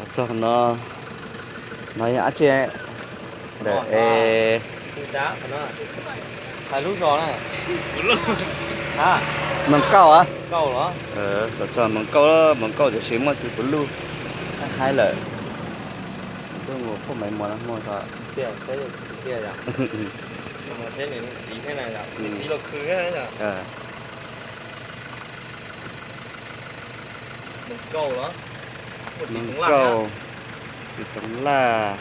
Txog no, no yog dab tsi? Ntawm es Moos Kauj a? Los txog Moos Kauj, Moos Kauj tiam sis muaj txiv puv luj haib lawm. Tuaj mus phuaj maiv mos no hmo tod. Moos Kauj, txiv txoov laj,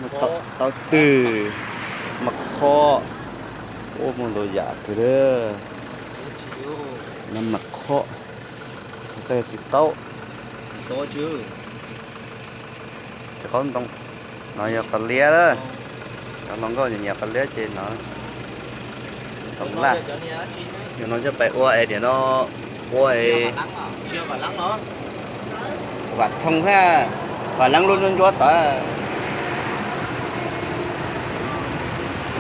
muaj taub twg, maj khob, ua muaj ntau yam kawg li. No maj khob, koj yog txiv taub. Txiv qaub ntoo, no yog qos liab. Cov hluas nkauj nyiam nyiam qos liab ces no txoov laj. Yog no coj pais ua es tiam no ua es vam thoo hab, vam leeb lub ntsuab ntsuab tod.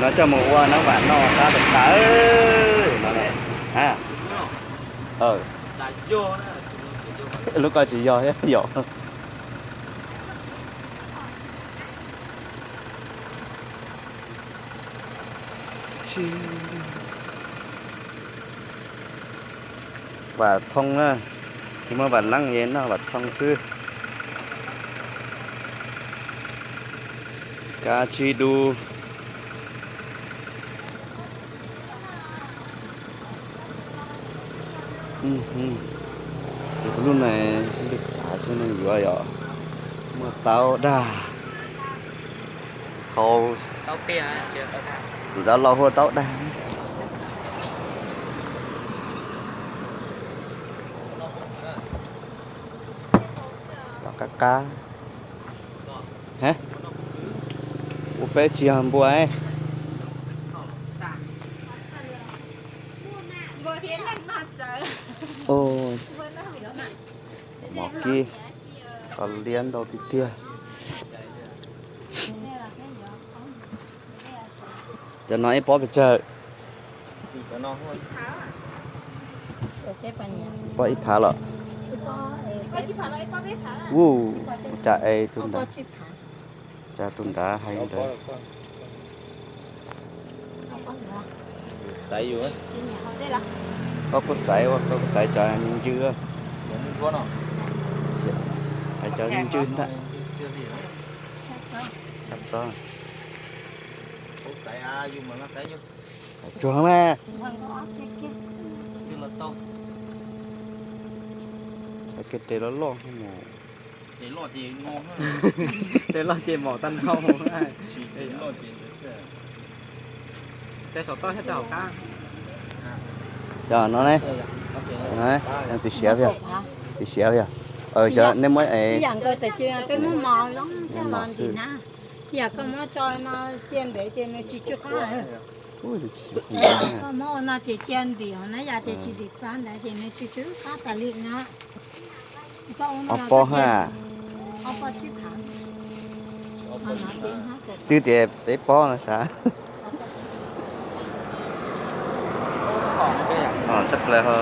No coj mus ua nab vam noj qab tas tas. Lub ko tsis yog thiab yom. Vam thoo na, tsis muaj vam leeb es noj vam thoo xwb. Kab tsib dub. Ces lub no, lub no yuav yog muaj taub dag, hau, tus dab laug hu ua taub dag. Tom qab qab. Ua peb tsis yog npua. Mov kib, qos liab ntau tiag tiag. Cov no ib pob pes tsawg? Pob ib phav los? Ua cas es tus nrad, cas tus nrad hais ntawd. Koj kuj xaiv, koj kuj xaiv cov me ntsis, hais cov me ntsis ntag. Xaiv tsuag mas. Xaiv kiag tes loj loj mus. Tes loj ces mom tag nrho. Cov no ne, txiv siav yog, txiv siav yog. Cov nej muab es, mom xwb. Yam koj muab tso no cia ntev ces nws tsis tsw qab. Koj muab ua no ces cia ntim na, yam ces tsis ntim plab ntawd ces nws tsw tsw qab tas li no. Ob pob ha. Twb tias peb pob no sav. Tshaj plaws ho.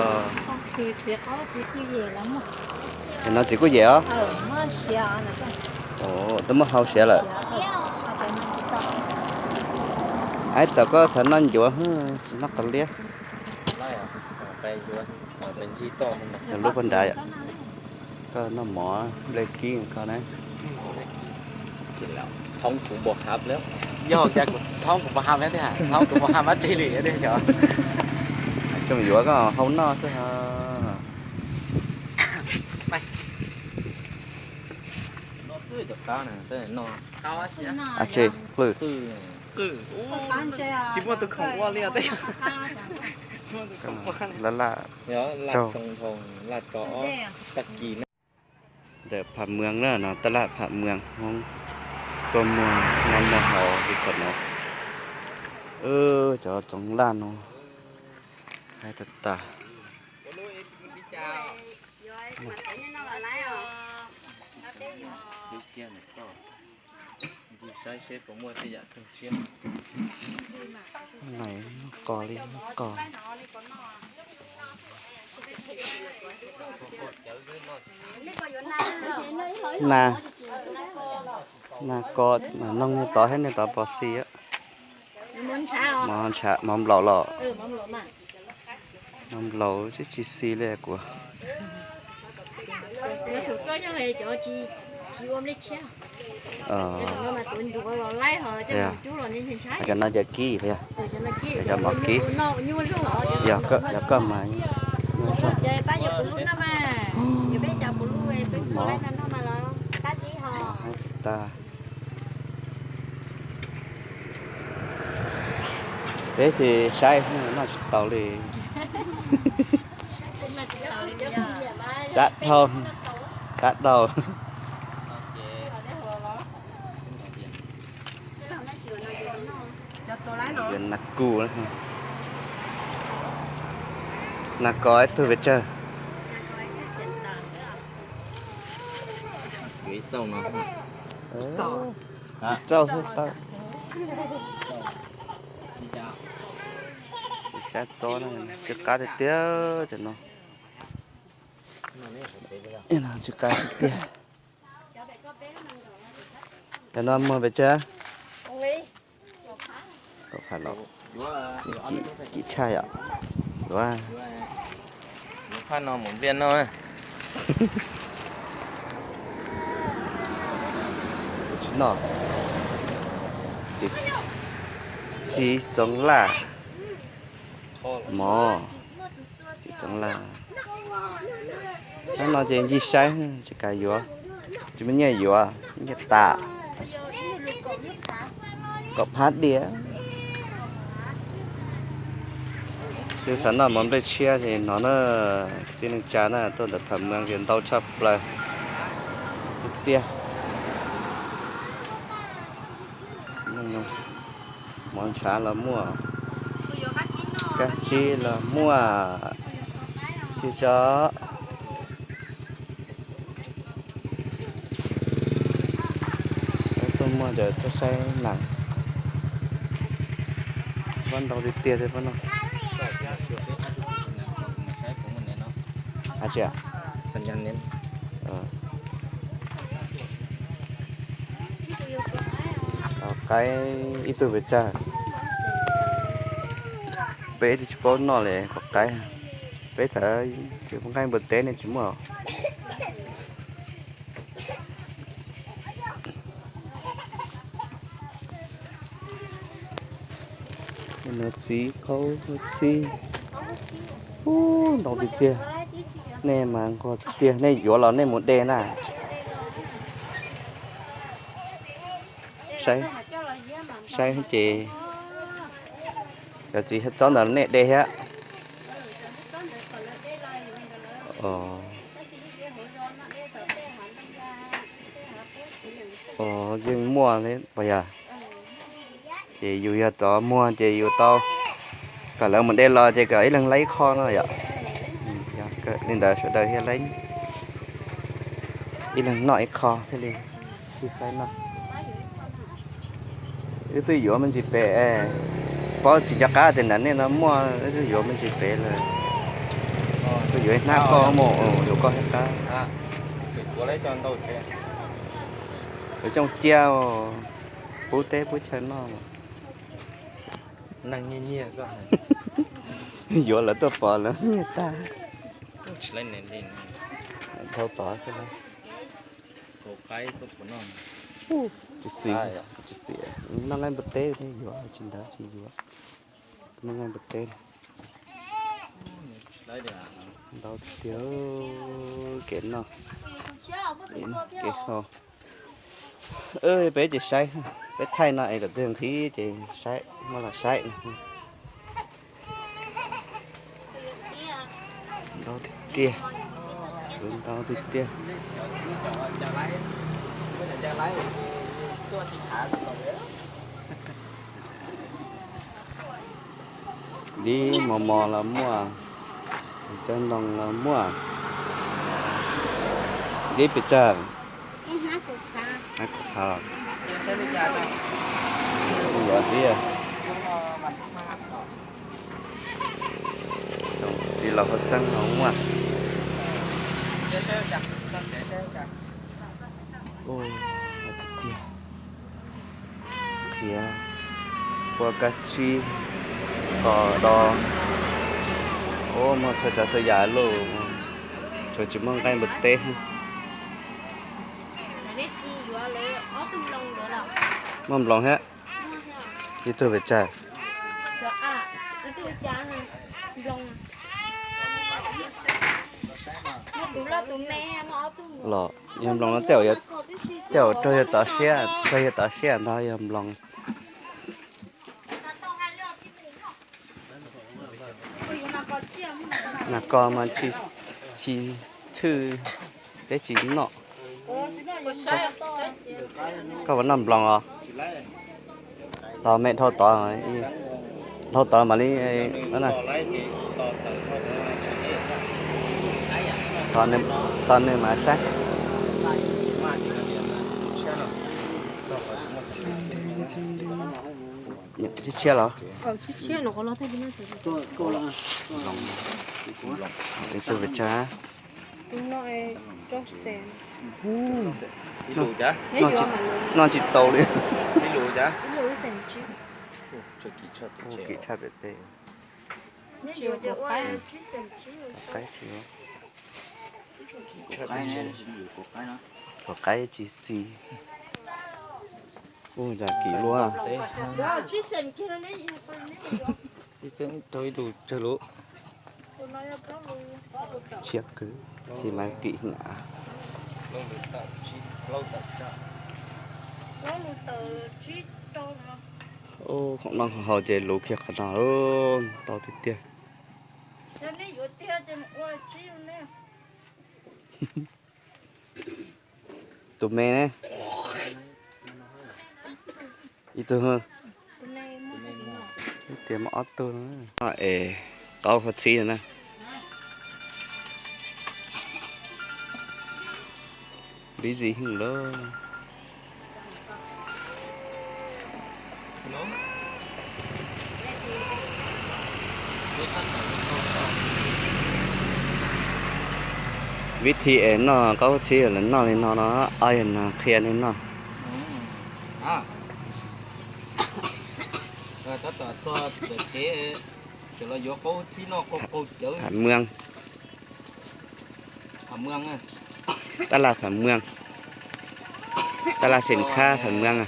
Ces no txiv kuj yem os. Twb muab hau siav lawm. Aib, thaum koj xav noj ncuav, tsis noj qos liab. Yog lub pag nrad, koj noj mov nplej kib koj na. Thoob kuv npau ha, thoob kuv npau ha, thoob kuv npau ha dab tsi li. Tsoom yuav koj hau noj xwb. Tsis qwj. Tsis muaj tus khoom ua li os. Laj laj tsaug. Ntawm Pham Mws na, no tab laj Pham Mws Hmoob tuaj muag noj muag haus li kom no. Cov txoov laj no haib tag tas. Saib seb puas muaj tej yam tshiab. Nai muab kos li muab kos. Na, na ko, noog niag tod thiab niag tod pov xis. Mov nplaum los? Mov nplaum tsis tsis xis li kuv. Cov no cov kib, cov mov kib. Yog koj mas. Tag. Peb ces saib noj tsis tau li. Sab dhau, sab dhau. Nas kus, nas kos ib tug pes tsawg? Txauj xwb tau. Txiv xyab txob no tsw qab tiag tiag cov no. Tsw qab tiag tiag. Cov no muag pes tsawg? Kaum phav los. Kim tshaj yom. Yuav phaj no mus npiaj noj. Tsis noj. Txiv Txoov Laj mov. Txiv Txoov Laj. Hnub no ces ncig saib tsis kav yuav, tsis muaj nyiaj yuav, nyiaj tas. Kaum phav diam. Xyov xav noj mov nplej tshiab ces hnov na, kwv tij neej tsa na tuaj ntawm Phav Muas ces ntau tshaj plaws tiag tiag. Mov ntshav los muaj, kab tsib los muaj, xyov tso. Tuaj muag ces tuaj saib nees. Pob ntau tiag tiag thiab pob no. Hais tsis, qaib ib tug pes tsawg? Peb twb tsis paub noj li, kua qaib. Peb thaum tsis muaj nqaij npua teb nej tsis muaj. Nuv txiv qaub txib. Ub, ntau tiag tiag. Nej mas nquag tiag tiag, nej yuav los nej mus de na. Saib, saib ces cov txiv txob ntawd nej de thiab. Yeej muaj li puas yog? Ces yus yog tov muag ces yus tau kom lawv mus de los ces kom ib leeg laib ib qho no yom. Li ntawd sawv daws thiaj laib, ib leeg noj ib qho thiaj li sib faib noj. Wb twb yuav me ntsis pem, tsis paub tsis nco qab tias nram nej no muaj, wb twb yuav me ntsis pem lawm. Kuv yuav ib hnab koj mus, yuav koj thiab qab. Yuav coj cia pub teb pub chaw noj. Yuav lawv tuaj pom lawv niag tag. Dhau tod xwb. Tsis xis, tsis xis, noj nqaij npua teb thiaj yuav, tsis ntawd tsis yuav. Noj nqaij npua teb. Ntau tiag tiag kev noj, kev haus. Peb ces saib, peb thaij no es kom twg nqhis ces saib, muab los saib. Ntau tiag tiag, ntau tiag tiag. Dib mos mos los muaj, cov ntoo los muaj. Dib pes tsawg? Hnab kaum phav. Txiv los hauv xeeb los muaj. Tiag tiag, qhiav, kua kab tsib, qos do, ua muaj txhua tsav txhua yam lauj, tsuas tsis muaj nqaij npua teb. Muaj nploos thiab, ib tug pes tsawg? Los yog nploos no tej, tej zaum raug yawg tov siab, raug yawg tov siab ntag yog nploos. Nas kos mas tsis tshwj, peb tsis noj. Koj puas noj nploos os? Tos me dhau tod, dhau tod mam li na. Tos nws mas saib. Tshiab tshiab los? Tus pes tsawg? Noj tsis tau li. Kim tshaj pem pem. Qaib tsis, qaib tsis xis. Ua cas kim luaj. Tsis xeem rau ib lus tsawg lus. Tshiab kawg, tsis mas kim na. Qhov no haus ces luv kiag qhov no, tau tiag tiag. Tus me ne? Ib tug, tias muaj ob tug no es qaub huab txhib no na. Busy heev lawm. Vib thi es noj qaub huab txhib lawv noj li no no, ob yawg no qhia nej noj. Pham Muaj, tab laj Pham Muaj, tab laj xeem khab Pham Muaj.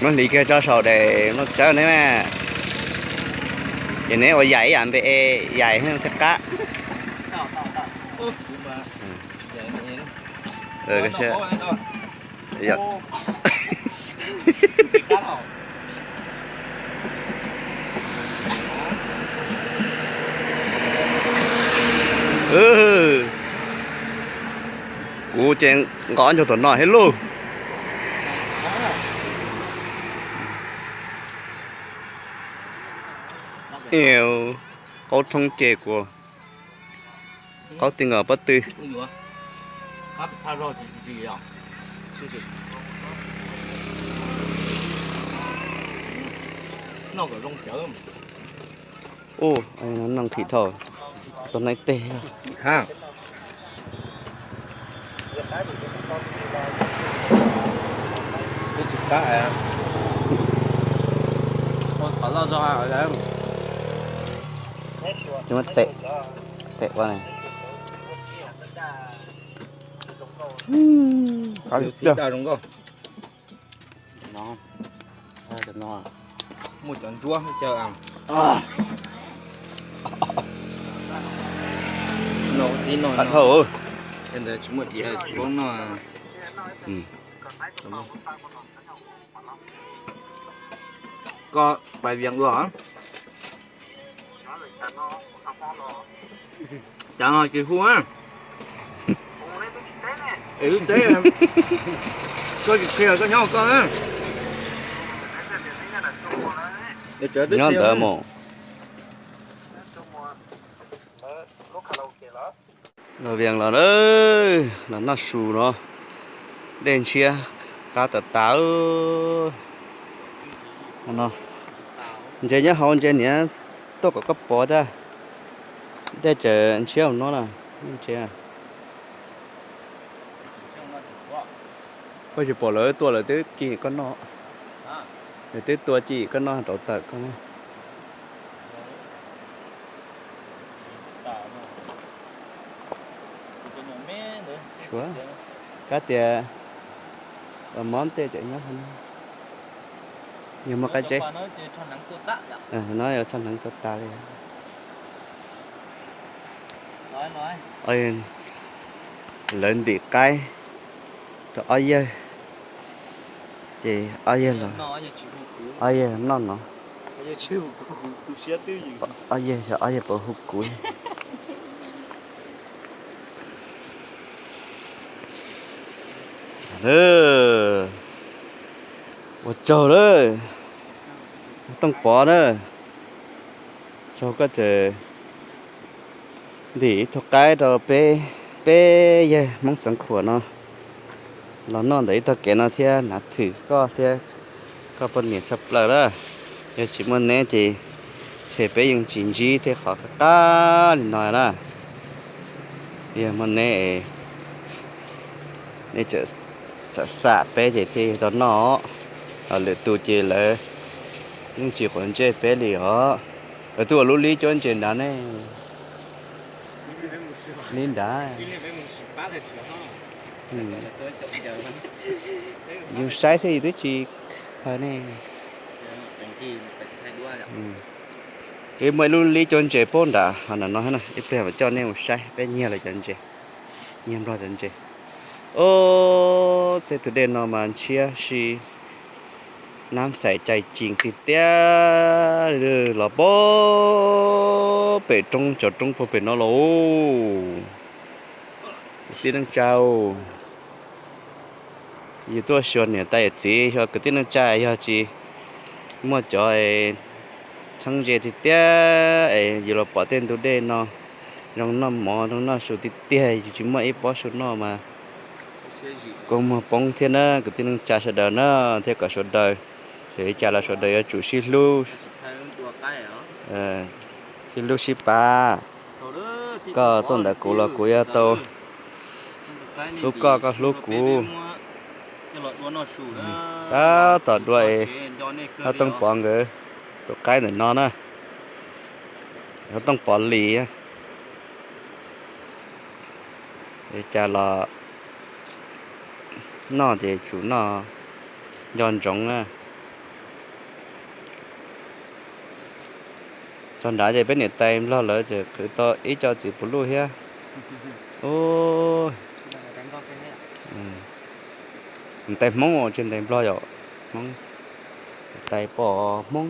Muab hliv kiag tso saum daim nplooj tsawb ne mas. Ces neb ua yaim ib yam npe, yaim thiab qab. Kuv ces nqos ncaug tom no thiab lauj. Qaub thoob ces kuv qaub tij nkaus pob tw. Ub, noj nqhis dhau, tus neeg teg. Tes ua Muaj cov ntsuab caw. Ntawd tsis muaj tis tsis paub noj. Koj pais Vias ua. Cas no tsis hu na. Es wb teb, koj tsis qhia koj nyob koj na. Nyob ntawd mus. Los Vias los, los noj su no, dej ntshiab qab tas tas. Ntses nyob hauv ntses niam. Tuaj kom koj pov thiab, tej tseem ntshiab mus no na, ntsia. Koj tsis pom lawv tuaj lawv twb ci koj noj, lawv twb tua ci koj noj rau tawm koj. Suav, kab tias mob tej tseem nyob, yog muaj qab zeb no yog tsho hneev tuag tas li. Lawv ntim qaib rau ob yawg, ces ob yawg los, ob yawg noj no, ob yawg xyov ob yawg puas hu kuv. Ua tsaug lawm Tooj Pov na, tsaug koj tseem ntim ib tug qaib rau peb, peb yawg Hmoob Xeev Khuam no los noj ntawm ib tog kev no thiab. Hnav thwm koj thiab koj poj niam tshaj plaws na. Yog tsis muaj neb ces ntshe peb yeej tsis ntsib tej qhov qab qab li no na. Yog muaj neb, neb txawm xam peb ces thiaj tau noj, ho lwm tus ces lawv yeej tsis quav ntsej peb li os. Lawv twb ua lub lib cuab ntses nrad ne, lib nrad. Yus saib xwb yus twb tsis khaws ne. Twb muaj ib lub lib cuab ntses puag nram no, ib pliag mam coj nej mus saib peb nyiag lawv cov ntses, nyiag Nplog cov ntses. Ob, tej tus dej no mas ntshiab si, nab xais cais cees tiag tiag, los puag pem roob, cov roob puag pem no los. Kwv tij neej tsa, yus tuaj xyuas niam tais yawm txiv, xyuas kwv tij neej tsa, yog tsis muaj cov txheeb ze tiag tiag es yus los pom tej ntug dej no zoo noj mov zoo noj su tiag tiag, yus tsis muaj ib pob su noj mas kua muag poob thiab na kwv tij neej tsa sawv daws na, thiab kom sawv daws, ces li cas los sawv daws yuav tsum sib hlub, sib hlub sib pab. Koj tuaj ntawm kuv los kuv yuav tau hlub koj, koj hlub kuv. Tab tom dua es Tooj Pov nkawd tus qaib ntawm no na, Tooj Pov Lis. Li cas los noj ces tsum noj nco ntsoov na. Txog nrad ces peb niam tais Nplog lawv tseem qhwv tau ib co txiv puv luj thiab. Tais Hmoob tsis tais Nplog yom, Hmoob, tais pom Hmoob.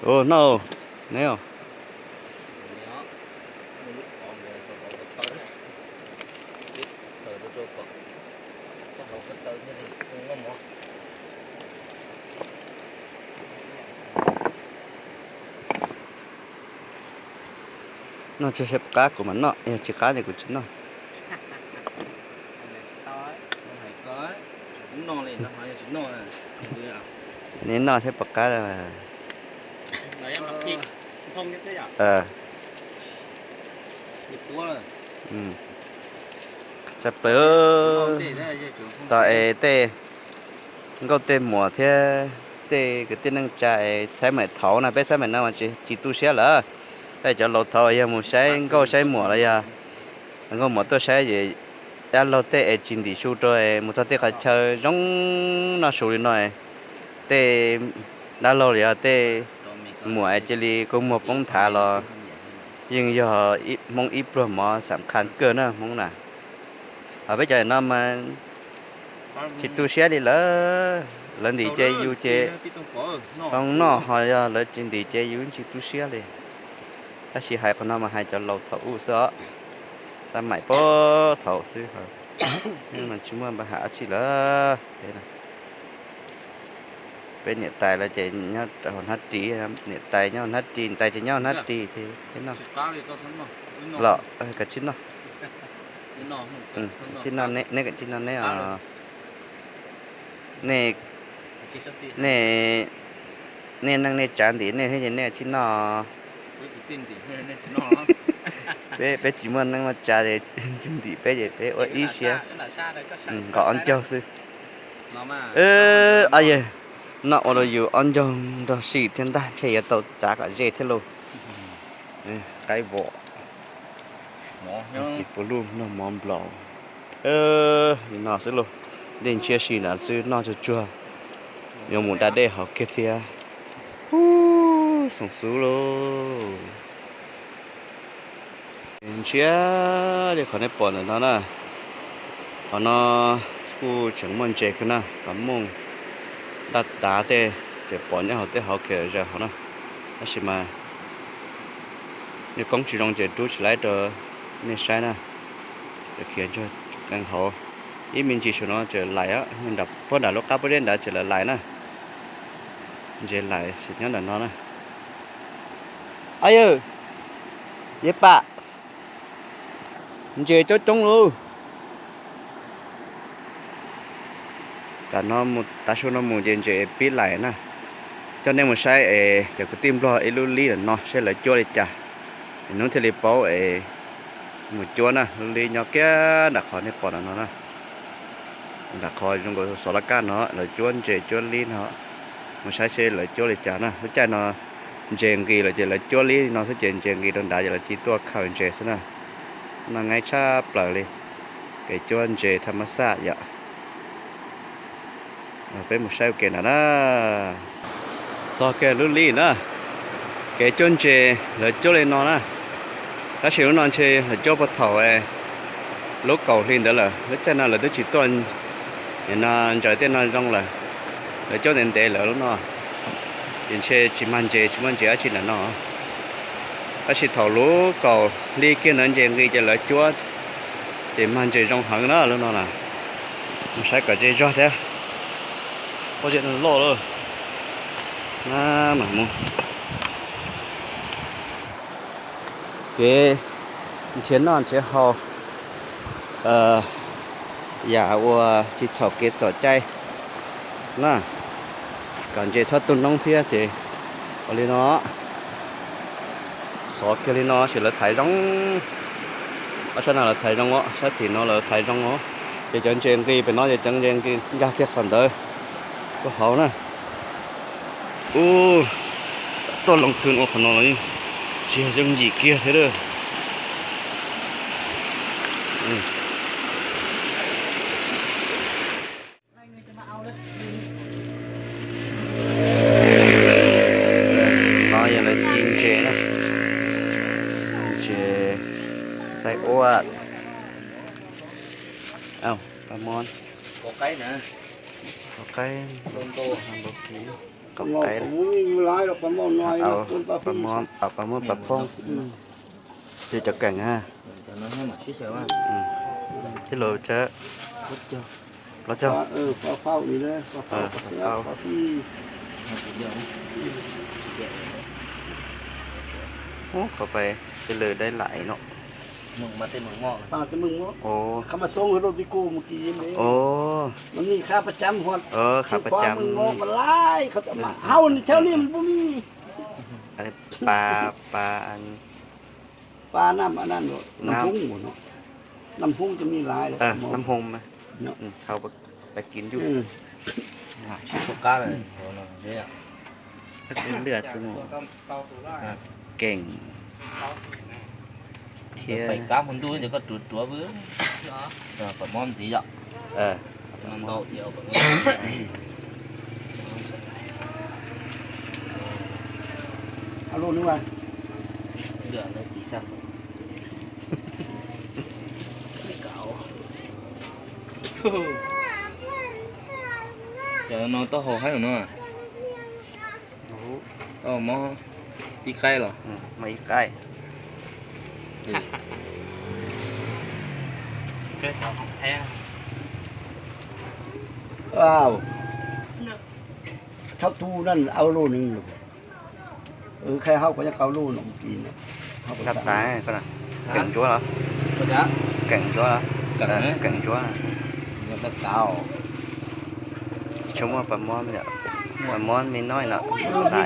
Noj ne. Noj tsuag saib puas qab kuv mam noj, yog tsis qab ces kuv tsis noj. Neb noj saib puas qab. Tshaj plaws, tos es tej nkauj tej muam thiab tej kwv tij neej tsa es xaib maim thaud na, peb xaib maim no mas tsis tu siab lawm. Tej cov laus thaud yog mus saib nkauj saib muam los yog nkauj muam tuaj saib es dab laug tej es tsis ntim su rau es mus txog tej qhov chaw zoo noj su li no, tej dab laug los yog tej muam es cia li kua muag poob nthav los yeej yog Hmoob ib pluag mov xam qha kawg na Hmoob na. Ho peb cov no mas tsis tu siab li lawm, lawv ntim ces yus ces tau noj, ho yog lawv tsis ntim ces yus tsis tu siab li. Tab sis hais qhov no mas hais cov laus thaum ub xwb os, xaib maim puag thaud xwb, tsis muaj npaj hais dab tsi lawm. Peb niam tais lawv ces nyob rau hauv hnab ris, niam tais nyob hauv hnab ris, niam tais ces nyob hauv hnab ris ces noj. Los, kav tsij noj. Neb kav tsij noj neb os. Nej, nej Nej neej nej tsav ntim nej thiab ces nej tsis noj. Peb, peb tsis muaj neej muaj tsav ces ntim peb ces peb ua ib siab nkaus ob ncaug xwb. Yog noj ua rau yus ob ncaug nrog sij thiab ntag ntshe yuav tau txav kom ze thiab lauj. Qaib vom. Txiv puv luj noj mov nplaum. Li no xwb lauj. Dej ntshiab si ntawd xwb noj tsuag tsuag. Yuav mus da dej hauv kiag thiab. Ub, xoom xub lauj. Ntshiab li qhov nej pom ntawm no na. Qhov no kuj tseem muaj ntses kawg na, qhov muaj daj tav tej tseem pom nyob hauv tej hauv khiav zaws hauv na. Tab sis mas yog koob tsis zoo ces rub tsis laib rau nej saib na. Khiav ntsuag qee hauv, ib me ntsis saum no tseem laim, puag nram lub qab pob zeb ntawd tseem lawv laim na. Ntses laim sim nyob ntawm no na. Yawg, yawg pam, ntses coob coob lauj. Tam no, tav su no mus ces ntses pib laim na. Coj nej mus saib es cov kwv tij Nplog ib lub lib ntawm no seb lawv cuab li cas, hnub thiaj li paub es mus cuab na. Lub lib nyob kiag nram qhov nej pom ntawm no na. Nram qhov zoo nkaus xov laj kab no lawv cuab ntses cuab lib no. Mus saib seb lawv cuab li cas na. Lub caij no ntses nqis lawm ces lawv cuab lib no xwb ces ntses nqis rau nrad ces lawv cia tuaj khaws ntses xwb na. Noj nqaij tshaj plaws li, kev cuab ntses thaj mab xaj yom. Peb mus saib ua ke ntawm na. Txog kiag lub lib na, kev cuab ntses lawv cuab li no na. Tab sis lub no ntshe lawv cuab puag thaum lub kaum hli ntawd lawm, lub caij no lawv twb tsis tuaj no ntsaws tej no zoo lawm. Lawv cuab ntev ntev lawm lub no, ces ntshe tsis mag ntses tsis muaj ntses dab tsi ntawm no. Tab sis thaum lub kaum hli kiag ntawd ntses nqis ces lawv cuab, ces mag ntses zoo heev na lub no na. Mus saib kom ze zog thiab. Pob zeb loj lawm. Mam mus. Kev nrhiav noj nrhiav haus, yam uas tsis txhaum kev txhaum cai na, kom ntses txhob tu noob thiab ces ua li no. Xov kiag li no ces lawv thaiv zoo. Ob sab no lawv thaiv zoo os, sab tim no lawv thaiv zoo os. Ces cov ntses nqis pem no ces cov ntses nqis nkag kiag qhov ntawd rau hauv na. Ub, tuaj loo thwm ua qhov no los tsis yog yooj yim kiag thiab lawm. No yog lawv ci ntses na, ntses xaib uab, qaib, qaib, qaib, ces cov keem ha. Tij laug tsawb, plaub caug. Ub, qhov pais tej lawm dai laim no. Ov, qhov pais cam. Pa, pa, Nam Hmoob, Nam Hmoob, hau pais kis ncuj. Keem thiab. Cov no taub hau haib no. Mob ib qaib los? Mob ib qaib. Thab tu na, au lu nws. Khai hauv ko nyob kau lu no. Tab tas, keem ntsuab los? Keem ntsuab los? Keem ntsuab. Tsis muaj pas mob yom. Mos mos me nob no,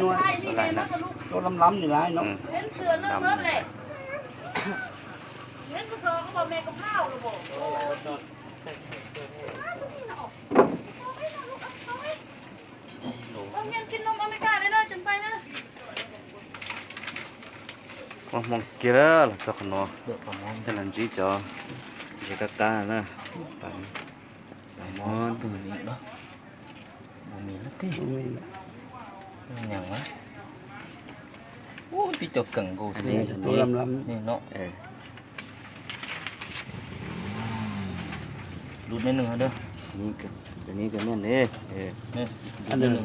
ua lais na. Cov lam lam ni lais no. Ua hmoo kiag los txog qhov no, los ntsib cov ntses qab qab na. Mos mos ntug li no. Tib cov keem nkaus xwb no. Lub neb nws ha da. Lub neb nws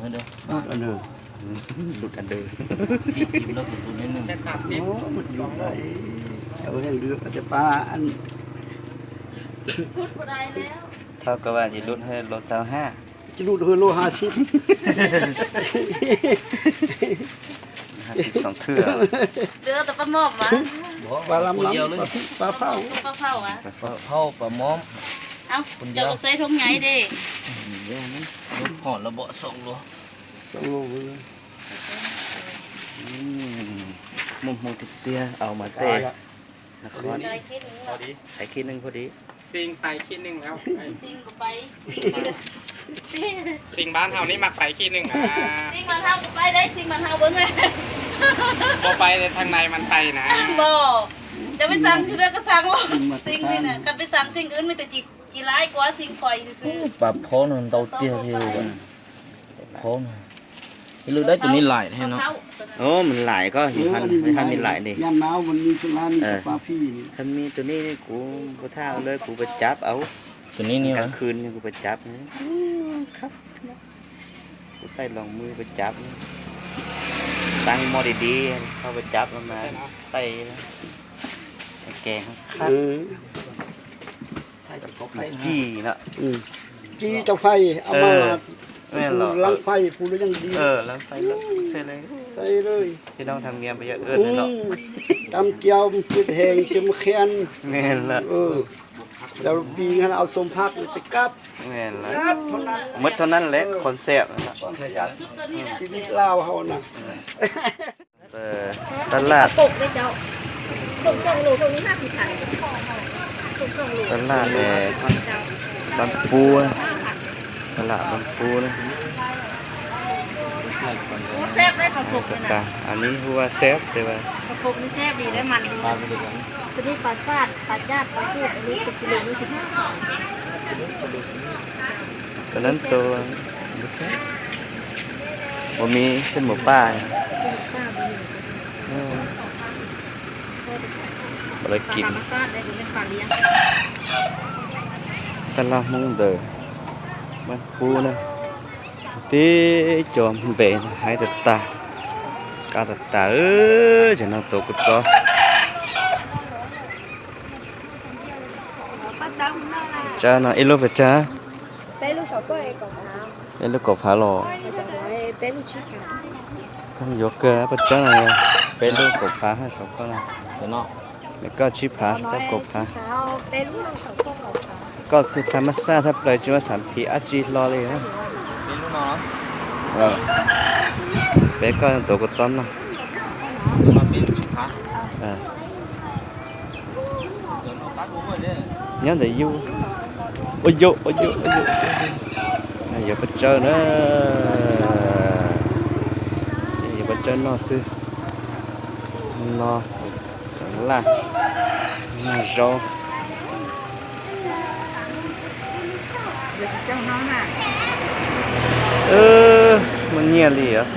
ha da. Lub neb nws. Thauj koj vas tsis lub hwj lub xauv hab. Tsis lub hwj lub ha sib. Ha sib xoom thwj. Pab lam lam, pab phauj, pab phauj, pab mom. Coj los saib thoob nyaib de. Hom los bom xoom luaj. Muaj hmoo tiag tiag, au mas tej. Xing pais khib neeg. Xing bán hauv neb mas pais khib neeg na. Xing mas hauv kuv pais deb, xing mas hauv pais. Kuv pais thang nais mas pais na. Cov peb xang khwv dab koj xang los. Xing li na, koj peb xang xing wb mej tug ci, ci laib kuv xing pais xwb xwb. Pas phob no ntau tiag li. Phob no. Ib lub dawb tus ni laim he no. Ub, mas laim koj, hab me laim li. Hab me tus ni kuv puas thaj lawm kuv puas cab au. Tus ni ni khwv kuv puas cab. Kuv xaij los mws puas cab. Taab moj di di, koj puas cab los mas xaij. Ke qab. Ci no. Ci cov fais, a mas, lab fais puv lub yeej di. Pib noog tham mias puas yog wb no. Tam kiau, hees, xiam khian. Dau pis, au xoo phab, tes kab. Muab thoob nab lem, concept. Xib vib Lao hauv na. Tab laj, tab laj, bab pub, tab laj bab pub na. As neb hu ua xeb tes as. Tus nab tus, ua me xeb mum paj. Lawv kis tab laj Hmoob ntawd, bab pub na. Tib co npe hais tag tag, qab tag tag, ces no tuav kuv txob. Tsawb no ib lub pes tsawg? Ib lub kaum phav los. Koj yuav kawg paj tsawb no, peb lub kaum phav hab saum koj no. Koj tsib phav, koj kaum phav. Koj tha mas xaj thaj plaws tsis muaj xam phiv dab tsi hlo li. Peb koj tuav kuv txob no. Nyob ntawm yus. Ua yus, ua yus, ua yus. Yog paj tsawb na. Yog paj tsawb noj xwb. No, tsoom laj, noj zaub. Muaj nyiaj li os.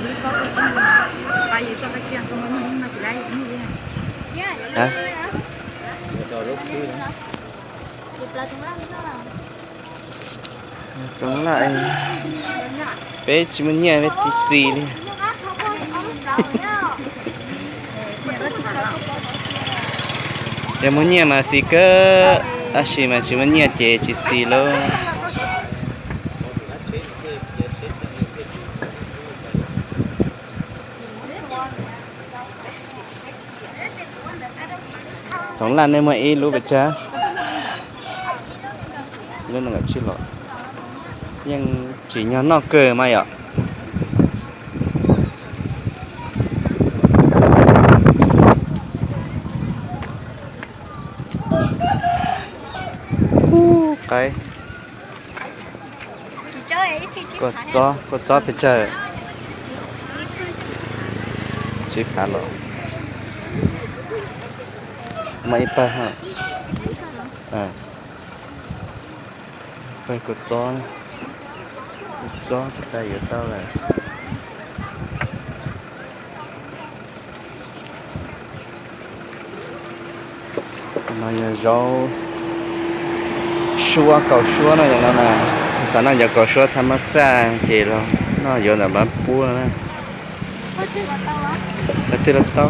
Tsoom laj, peb tsis muaj nyiaj peb tib xis li. Yog muaj nyiaj mas xis kawg, tab sis mas tsis muaj nyiaj ces tsis xis lauj. Tsoom laj, nej muag ib lub pes tsawg? Lub no tsib los. Yeej tsim nyog noj kawg mas yom. Kua txob, kua txob pes tsawg? Tsib phav los. Muaj ib pawg ha. Pawg kua txob, kua txob pes tsawg yuav tau lawm. No yog zaub suab, kaus suab no yog no na. Xav noj cov kaus suab thaj mab xaj ces los noj yuav ntawm npab pub no na. Qhov twg los tau.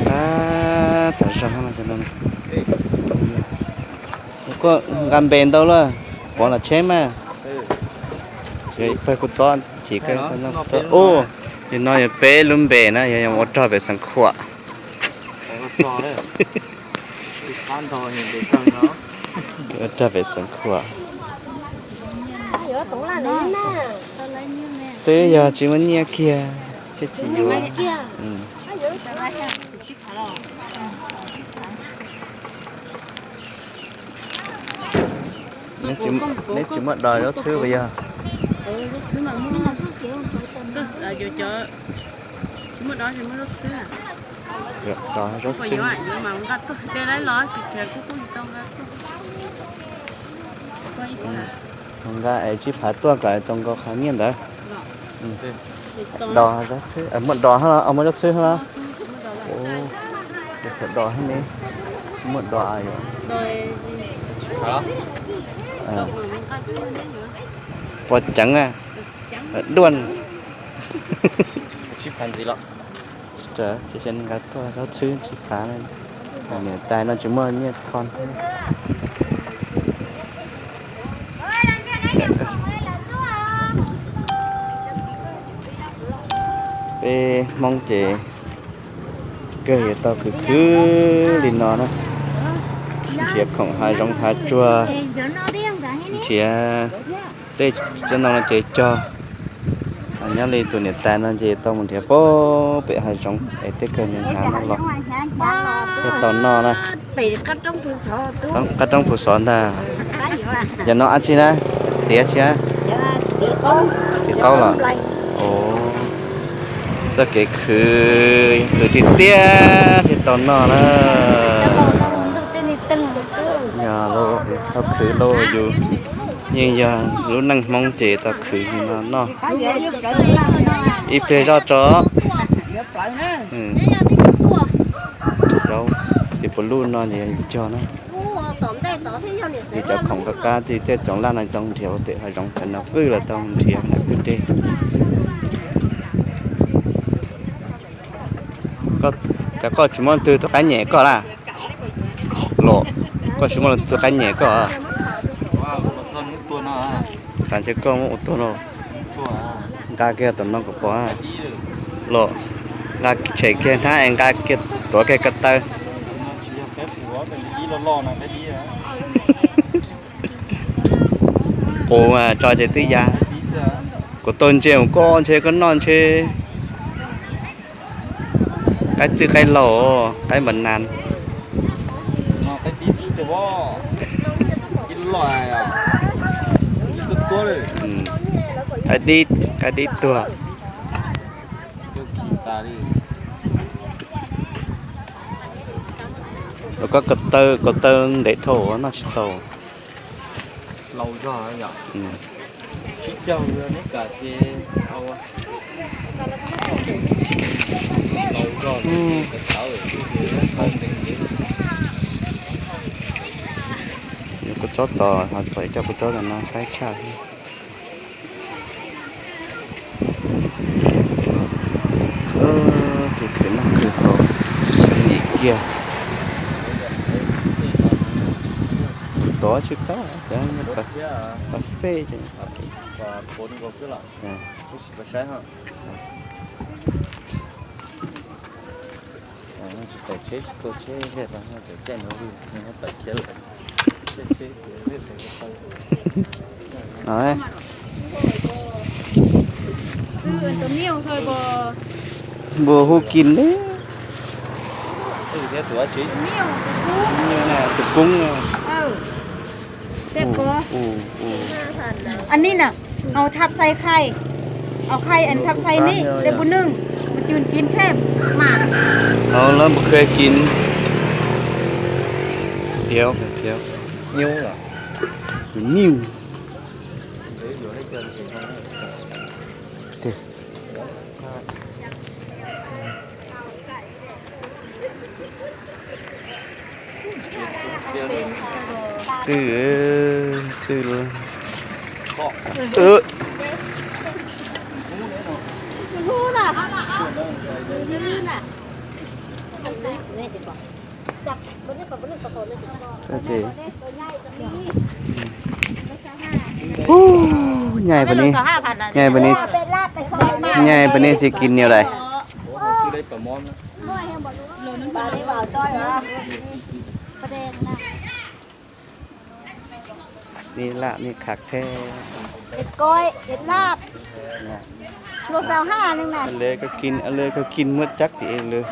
Tab tom zog no. Koj nqa npe ntau lawm, pov los tsheb mas. Pawg kua txob, ub, yog no yog peb lub npe na, yog ua rog pem Xeev Khuam. Ua rog pem Xeev Khuam. Twb yog tsis muaj nyiaj kiag thiaj tsis yuav. Neb tsis muaj dos zaub txhwb puas yog? Dos zaub txhwb. Nqa es tsib phav tuaj kom tau nkaus qhov nyiaj ntawd. Dos zaub txhwb, muaj dos, muaj zaub txhwb los? Dos ne, muaj dos. Pov ceev na, duaj. Nqa tuaj zaub txhwb tsib phav, niam tais no tsis muaj nyiaj thom. Peb Hmoob ces kawg yuav tau khwv khwv li no na. Nrhiav khoom hav zoov hav tsuag, nrhiav tej txiv ntoo no ces cog. Nyob li tus niam tais no ces tau mus nrhiav pem hav zoov es tej kawg hnyav hnyav no los thiaj tau noj na. Qab roob puv xov ntag. Yog no dab tsi na? Txiv dab tsi na? Txiv qaub los? Txoj kev khwv, khwv tiag tiag thiaj tau noj na. Yog tau khwv lauj, yus yeej yog lub neej Hmoob ces tau khwv li no noj. Ib pliag zoj tso. Zaub, ces puav luj no ces yus cog na. Li cov khoom qab qab tej txoov laj no tau nrhiav ua pem hav zoov, cov no qwj los tau nrhiav ntawm kwj deg. Cov koj tsis muaj leej twg tus qaib nyem koj lawm los? Koj tsis muaj leej twg qaib nyem koj? Xav ntshe koj muab ua tuag no los. Nqa kiag tom no kom pom los. Nqa tshem kiag hnab es nqa kiag, tuav kiag ko taw. Qus mas tso ces twb ya. Kuv taug ntsia mus koj ntshe koj noj ntshe qaib txwj qaib laug, qaib npas nas. Qaib dib, qaib dib tuag. Los koj ko taw, ko taw ntev dhau noj tsis tau. Kuv txob tos, ho pom ib co kuv txob tom no saib tshaj thiab. Tus khwv noj khwv haus nim kiag. Tov tsis qab, cov pas fej. Tsis tawm tsheb, tsis tua tsheb, tawm caij no tawm khiav lawm. Npua hu kis li. Tus koob, Ub, ub, ub. Ann nej na, hauv thaj xais khai, hauv khai ann thaj xais nej, dej npua nws, mas cws kis tsheb mas. Hauv lawv mus khai kis. Tiav, tiav. Nyuj los. Nyuj. Twb, twb, ub, nyai pab ni, nyai pab ni, nyai pab ni tsis kis niam lais. Ni laj ni khav thiab. Lawv koj kis, lawv koj kis muab cab tim lawv.